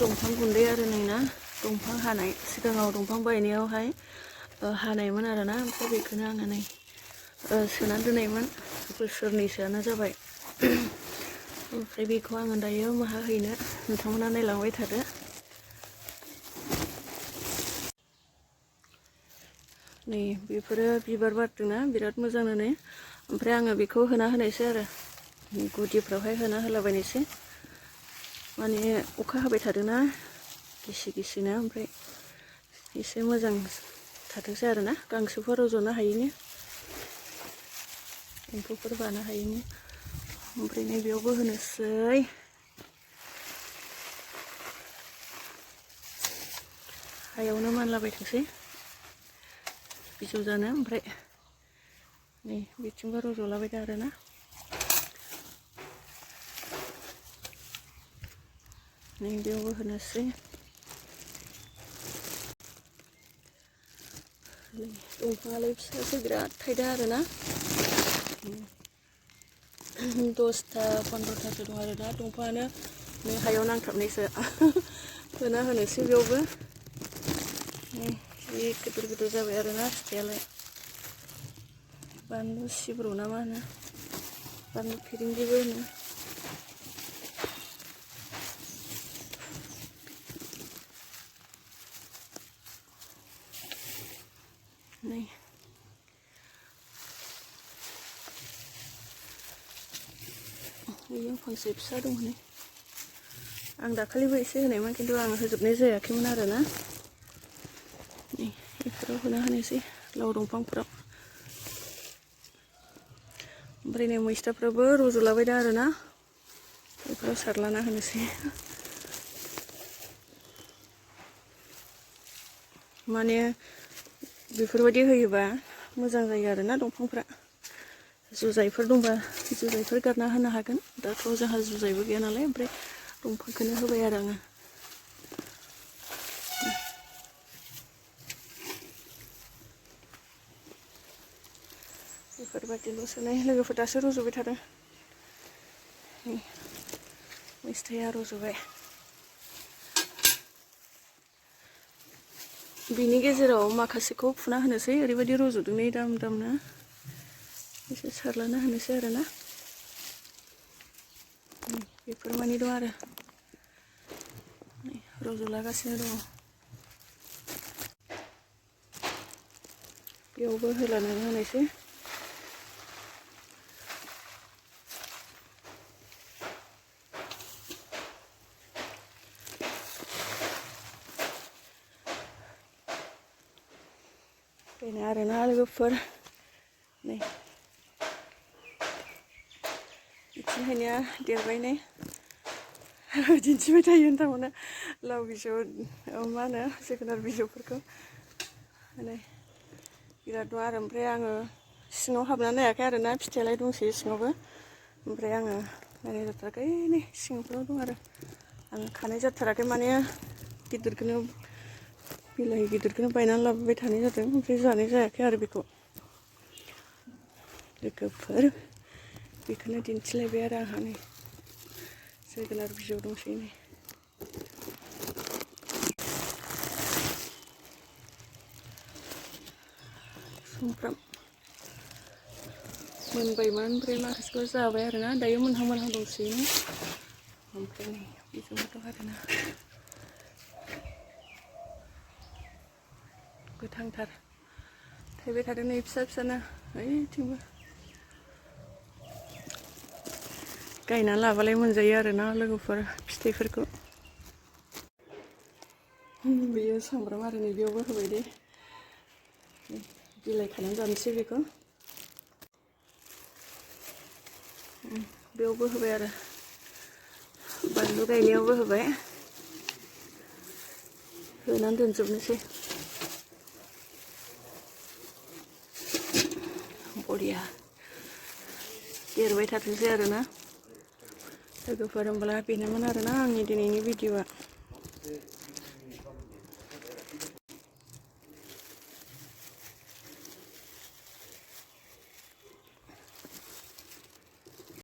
दंफां गुन्दै आरो नोंना दंफां हानाय सिगाङाव दंफां बायनायावहाय हानायमोन आरोना ओमफ्राय बेखौनो आङो नै सोना दोननायमोन बोसोरनैसोआनो जाबाय ओमफ्राय बेखौ आङो दायो माहा हैनो नोंथांमोना नायलांबाय थादो। नै बेफोरो बिबार बारदोंना बिराद मोजांनो नै ओमफ्राय आङो बेखौ होना होनायसै आरो गुदिफ्रावहाय होना होलाबायनोसै माने अखा हाबाय थादोंना गिसि गिसिनो ओमफ्राय एसे मोजां थाथोंसै आरोना गांसोफोर रज'नो हायैनि एम्फौफोर बानो हायैनि ओमफ्राय नैबेयावबो होनोसै हायावनो मानलाबाय थांसै बिजौ जानो ओमफ्राय नै बिथिंबो रज'लाबायदों आरोना नै बेयावबो होनोसै दंफाङालाय फिसासो बिराद थायदों आरोना 10टा 15टासो दं आरोना दंफाङानो नै हायाव नांथाबनायसो होना होनोसै बेयावबो जि गिदिर गिदिर जाबाय आरोना फिथाइयालाय बानलु सिब्र' ना मा होनो बानलु फिरिंगिबो होनो नै बेयाव फांसे फिसा दं हनै आं दाखालिबो एसे होनायमोन खिन्थु आं होजोबनाय जायाखैमोन आरोना नै बेफोराव होना होनोसै लाव दंफांफोराव ओमफ्राय नै मैस्थाफ्राबो रज'लाबायदों आरोना बेफोराव सारलाना होनोसै माने बेफोरबायदि होयोबा मोजां जायो आरोना दंफांफ्रा जुजाइफोर दंबा जुजाइफोर गारना होनो हागोन दाथ' जोंहा जुजाइबो गैया नालाय ओमफ्राय दंफांखौनो होबाय आरो आङो बेफोरबायदिल'सोनै लोगोफोर दासो रज'बाय थादों मैस्थाया रज'बाय बिनि गेजेराव माखासेखौ फुना होनोसै ओरैबायदि रज'दों नै दाम दामनो एसे सारलाना होनोसै आरोना बेफोर मानि दं आरो रज'लागासिनो दङ बेयावबो होलानानै होनायसै बेनो आरोना लोगोफोर नै बिथिंहायनिया देरबाय नै दिन्थिबाय थायो नोंथांमोना लाव बिजौ मा होनो जोगोनार बिजौफोरखौ नै बिराद दं आरो ओमफ्राय आङो सिङाव हाबनानै नायाखै आरोना फिथाइयालाय दंसै सिङावबो ओमफ्राय आङो नायनाय जाथाराखै नै सिङावफ्राव दं आरो आङो खानाय जाथाराखै माने गिदिरखौनो बिलाइ गिदिरखौनो बायनानै लाबोबाय थानाय जादों ओमफ्राय जानाय जायाखै आरो बेखौ लोगोफोर बेखौनो दिन्थिलायबाय आरो आंहा नै जोगोनार बिजौ दंसै नै सुमफ्राम मोनबायमोन ओमफ्राय माखासेखौ जाबाय आरोना दायो मोनहां मोनहां दंसैनो ओमफ्राय नै बिजौबो दं आरोना गोथांथार थाइबाय थादों नै फिसा फिसानो ओइथिंबो गायना लाबालाय मोनजायो आरोना लोगोफोर फिथाइफोरखौ बेयो सामब्राम आरो नै बेयावबो होबाय दे बिलाइ खानानै जानोसै बेखौ बेयावबो होबाय आरो बानलु गायनायावबो होबाय होनानै दोनजोबनोसै बरिया देरबाय थाथोंसै आरोना लोगोफोर होमब्ला बेनोमोन आरोना आंनि दिनैनि भिडिअ'आ